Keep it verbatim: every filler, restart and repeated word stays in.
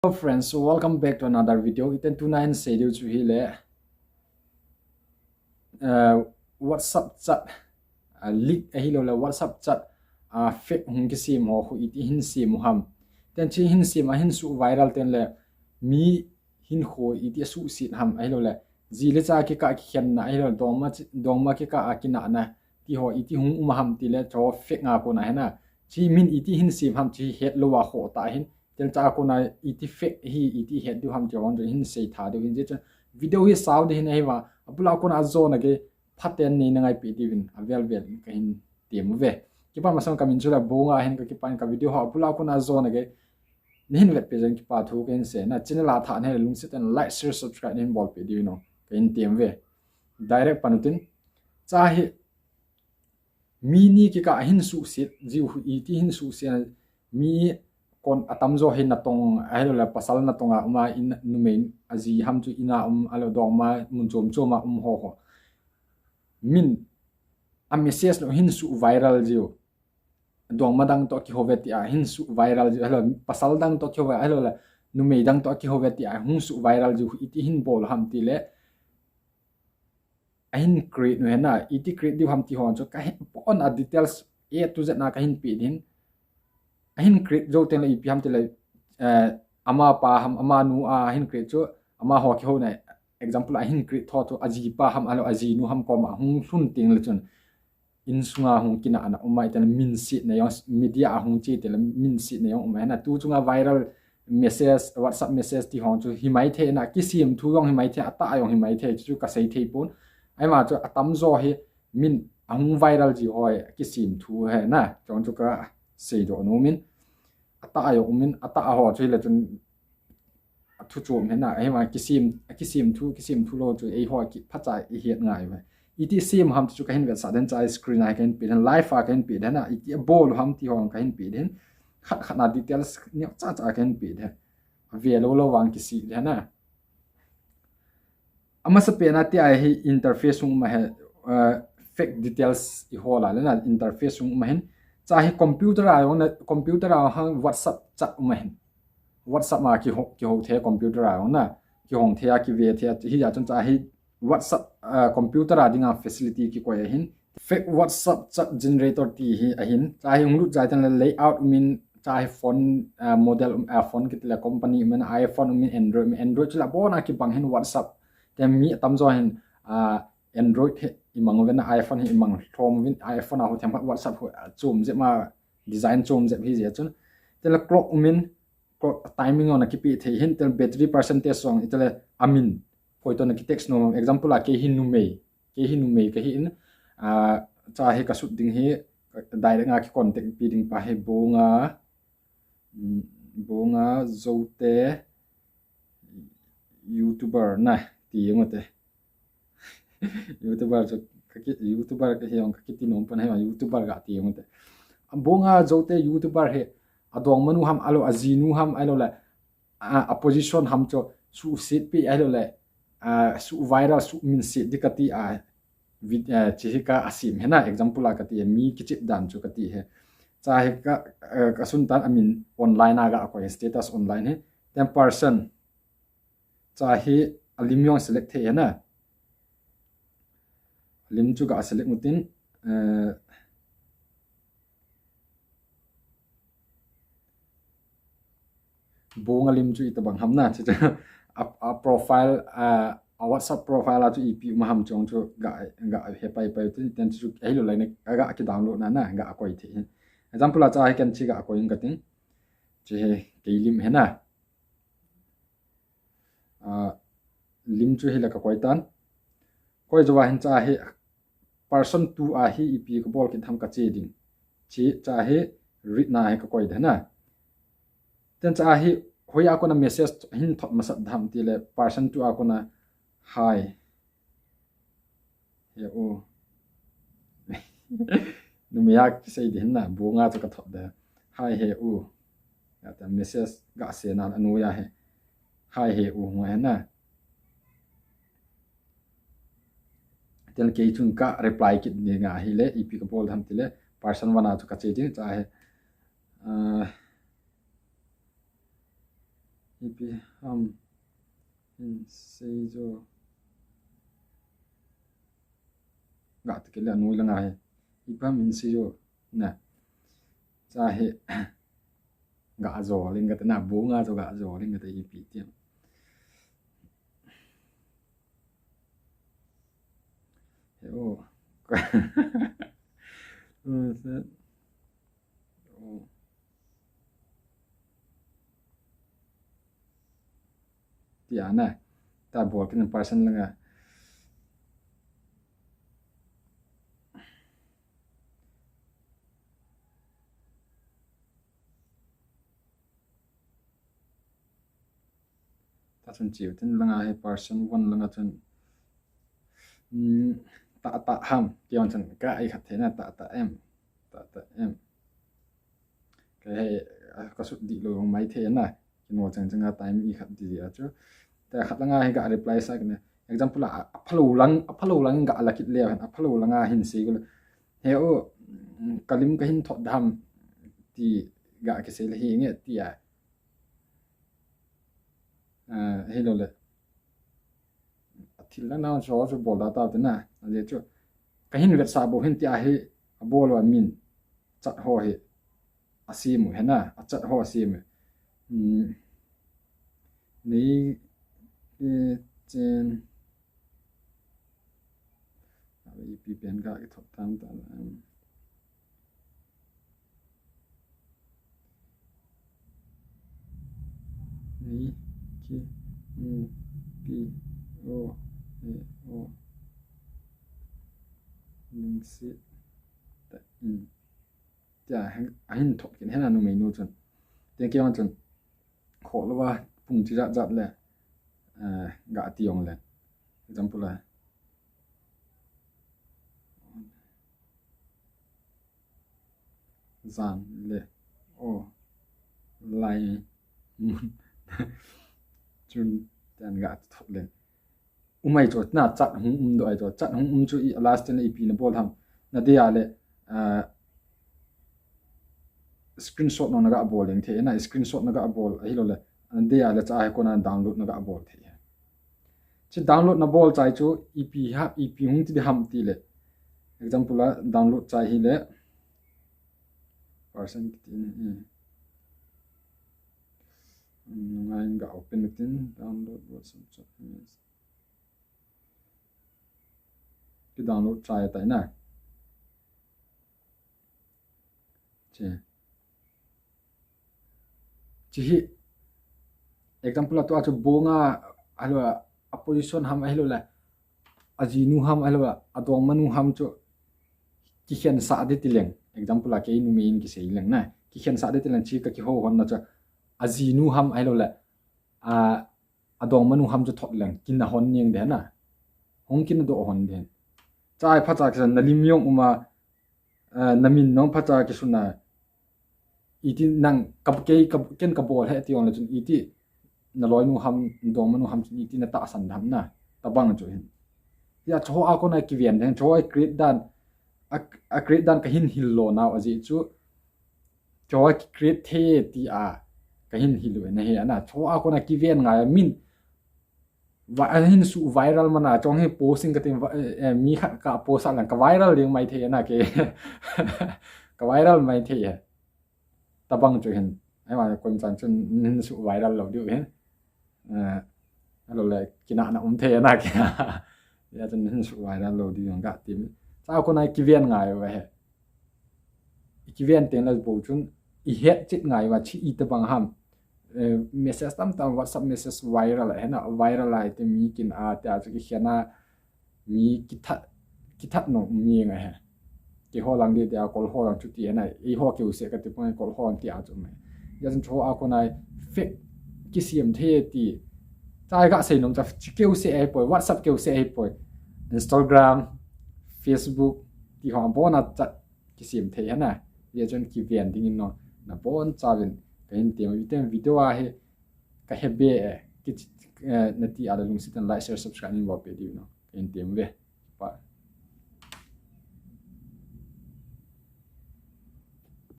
Hello friends, so welcome back to another video. Iten tuna hin sei diu chu hile, uh, WhatsApp chat, uh, leak ahilouleh WhatsApp chat, uh, fake hung kisem ho khu iti hin sem u ham. Iten chi hin sem a hin su viral ten le mi hin khu iti asuhset ham ahilouleh ji le cha kikah kikhenna ahilouleh dongma chi, dongma kikah a kinahna ti ho iti hung um ham tile cho fake nga kona hena. Chi min iti hin sem ham chi hetlou a khoh ta hin. Tel cha kona iti fake hi iti het diu ham ti ho hin sei tha diu hin je chun video hi sao di hin ahi va. Abula kona ajona gei phaten neina ngaipi diuvin avel vel kahin tem uve. Kipa masang kamin chu la Bonga hin ka kipan ka video ho abula kona ajona gei nahin vetpi jeng kipa thu kahin sei na. Channel a tha nahi lungset in like, share, subscribe nahin bolpi diuvin o kahin tem uve. Direct pan utin. Cha hi mi ni kikah hin suhset jiu iti hin suhset mi kon atamjo hi natong ahilouleh pasal natong a um a in numei aji ham chu ina um ahilouleh dongma mun chom chom a um ho ho. Min a message lo hin su viral jiu. Dongma dang to kihou ve ti a hin su viral jiu ahilouleh pasal dang to kihou ve ahilouleh numei dang to kihou ve ti a hung su viral jiu iti hin bol ham tile ahin create nu hena, iti create diu ham ti ho chu kahin pon a details A to Z na kahin pe din. Ahin create jou teng le ipi ham tile, eh, ama pa ham, ama nu a ahin create chu, ama ho kihou na, example ahin create tho chu, aji pa ham, ahilouleh aji nu ham koma hung lhun teng le chun. Insunga hung kinahna um a iten minsetna jong media a hung che tile minsetna jong um a hena tu chunga viral message, WhatsApp message ti ho chu hi mai thei na kisem thu jong hi mai thei, atah jong hi mai thei chu kasei thei pon. Aima chu atamjo hi min ahung viral ji ho kisem thu hena chong chu kasei doh nom in. Atah jong um in, atah ho chu hile chun athu chom hena, ahi ma kisem, kisem thu, kisem thu lou chu eiho a kiphacha ihet ngai ve. Iti sem ham chu kahin vetsah den cha screen a kahin pe den, live a kahin pe den a, iti abol ham ti ho kahin pe den. Khat khat na details neo cha cha kahin pe den. Ave lou lou vang kisei den a. Amasa pena ti ahi interface hung um ahi, uh, fake details ihol a le na interface hung um ahin. Cha hi computer a jong na, computer a hang WhatsApp chat um ahin. WhatsApp ma kihou, kihou thei computer a jong na, kihong thei a kive thei a, hijeh chun cha hi WhatsApp, uh, computer a dinga facility kikoi ahin. Fake WhatsApp chat generator ti hi ahin. Cha hi hung lut jai ten le layout um in, cha hi phone, uh, model, uh, phone kiti le company um in, iPhone um in, Android um in, Android chu la bon a kibang hin WhatsApp. Te mi atamjo hin, uh, Android hi imang uvin, iPhone hi imang lhom uvin, iPhone a ho them WhatsApp ho, uh, chom jep ma design chom jep hijeh chun. Te le clock um in, clock timing jong na kipe thei hin, te le battery percentage jong, ite le amin. Koi to na ki text nom, example a kei hi numei. Kei hi numei kahi in, ah, cha hi kasut ding hi, direct a ki contact pi ding pa hi Bonga, mm, Bonga Zote YouTuber na ti jong ute. YouTuber chu kaki, YouTuber kahi jong kaki ti nom pan hi YouTuber ga ti jong ute. Bonga Zote YouTuber hi adongma nu ham ahilouleh aji nu ham ahilouleh a, a position ham chu suhset pi ahilouleh, a, su viral su minset di kati a, vid-, a, chi hi ka asem hena example a kati a mi kichep dan chu kati he. Cha hi ka, a, kasun tan amin online a ga koi status online hi. Ten percent. Cha hi alim jong select thei hena. Lim chu ga select utin, a, Bonga lim chu itobang ham na, chu chu a, a profile, a, a WhatsApp profile a chu ipi um ham chong chu ga, ga he pai pai tin, ten chu ahilou lai na, ga ki download na na, ga koi thei. Example a cha hi ken chi ga koi in kating. Chi hi kei lim hena. A, lim chu hile ka koi tan. Koi jou a hin cha hi person two a hi ipi ka bol kit ham ka che ding. Chi cha hi read na hi ka koi den a. Ten cha hi hoiya kona message hin thot masat dem tile person two a kona hi. He u. Numei a kisei ding na, Bonga chu ka thot de. Hi he u. Ya ta message ga se na anu ya he. Hi he u ngai na. Tel kei chun ka reply kit ni nga hile, ipi ka bol dem tile, person one a chu ka che ding cha he. Ah, Ipi ham hin sei jo. Ga ti kei le anoi langa hi. Ipi ham hin sei jo. Na. Cha hi. Ga jo ling kati na, bu nga jo ga jo ling kati ipi ti. He o. Hmm, se. O. Tia na. Ta bol kin person langa. Ta chun chiu tin langa hi person one langa chun, mm, ta ta ham, kei on chun ka ai khat thei na, ta ta em, ta ta em. Kei hei, a, ka sut di lo mai thei na, kino chang chang a time i khat di a chu. Ta khat langa hi ka reply sa kine. Example a, a phalo lang, a phalo lang ga la kit le, a phalo langa hin sei ko le. He o, mm, ka lim ka hin thot dam ti ga kisei le hi nge ti a. A, hi lo le. A thil na na so so bol da ta te na. A le chu. Ka hin vet sa bo hin ti a hi a bol wa min. Chat ho hi. A si mu he na. A chat ho a si mu. Hmm. Ni, eh, chen. A, ipi pen ka ki thot tam ta na. Ni, ki, mu, pi, o, e, o. Ning si, ta in. Tia, a hin thot kin he na numei nu chun. Tia kei on chun. Kho lo wa, pung chi jat jat le. Eh, ga ti ong le. Example le. Zan le o lai mun. Chun tian ga thot le. Umai chu na chat hung um do ai chu. Chat hung um chu i last le ipi na bol ham. Na dia le, ah, screenshot no na ga bol leng thei na, screenshot na ga bol ahi lo le. Na dia le cha ai ko na download na ga bol thei. Chi download na bol chai chu ipi ha, ipi hung ti di ham ti le. Example a download chai hi le. Person kiti ni. Hmm. Hmm, ngai ga open tin download WhatsApp chat image. Ki download chai tai na. Che. Chi hi, example a tua chu bonga, ahilou a, a position ham ahilou le, a jinu ham ahilou le, a dongmanu ham chu, kikhen sa di ti leng. Example a kei numei in kisei leng na. Kikhen sa di ti leng chi ka kihou hon na chu, a jinu ham ahilou le, a, a dongmanu ham chu thot leng, kina hon ning de na. Hong kina do hon de. Chai phacha kisa na lim jong uma, eh, na min nong phacha kisun a, iti nang ka, kei ka, ken ka bol he ti ong le chun iti na loinu ham, dongmanu ham chun iti na tahsan ham na, tabang chu hin. Tia chu a kona kiven ding, chu a create dan, a, a create dan ka hin hil lo nau a ji chu, chu a create the ti a ka hin hil lo na he ana, chu a kona kiven ngai min, va-, a hin su viral mana, chong hi posting ka tin va-, eh, eh, mi khat ka post a lang ka viral ding mai thei na ke. Ka viral mai thei he. Tabang chu hin. Ai ma koim chan chun hin su viral lo diu hin. Eh, alo le kina na um thei na ke. Ya chun hin su viral lo diu ka ti. Cha ko nai kiven ngai va he. I kiven teng le bou chun, i het chet ngai va chi i tabang ham. Eh, message tam tam WhatsApp message viral a, hena viral a, ite mi kin a, te a chu kikhen a, mi kithat, kithat no mi nga he. Keiho lang di te a kol ho lang chu ti hena, eiho keu se ka ti pon kol ho ti a chu mai. Ya chun chu a ko nai fake kisiam the ti. Chai ka sei nom cha chi keu se ai poi, WhatsApp keu se ai poi. Instagram, Facebook, ti ho bon a chat kisiam thei hena. Ye chun kiven ding in no. Na bon chauvin ka hin tem, iten video a he ka he be e. Ki, eh, na ti a la lungset in like, share, subscribe ning bol pe diu no. Ka hin tem ve.